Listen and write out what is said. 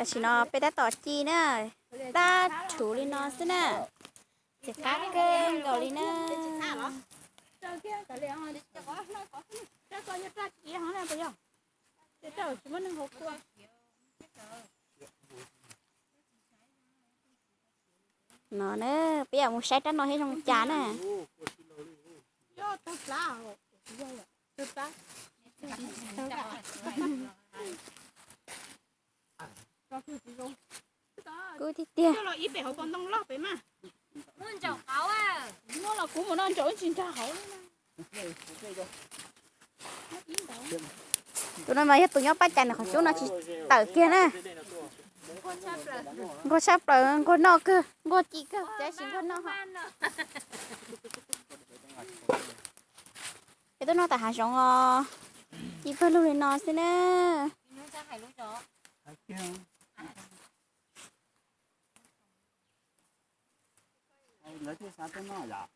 Tam sim no peb tab tom ci na, tab thuv li no xwb na, ces qab kawg nkaus li na. No na, peb yuav mus saib rab no thiab zoo cas na. Kub tiag tiag. Tus no mas yog tus nyob pab cai nws qhov cub no tsis tawm kiag na. Nquag tshaj plaws, nquag noj kawg, nquag ci kawg, tab sis nquag noj. Peb tuaj noj tom hav zoov os, ci pawg lug li no xwb na. Lawv thiaj xav tuaj noj yom.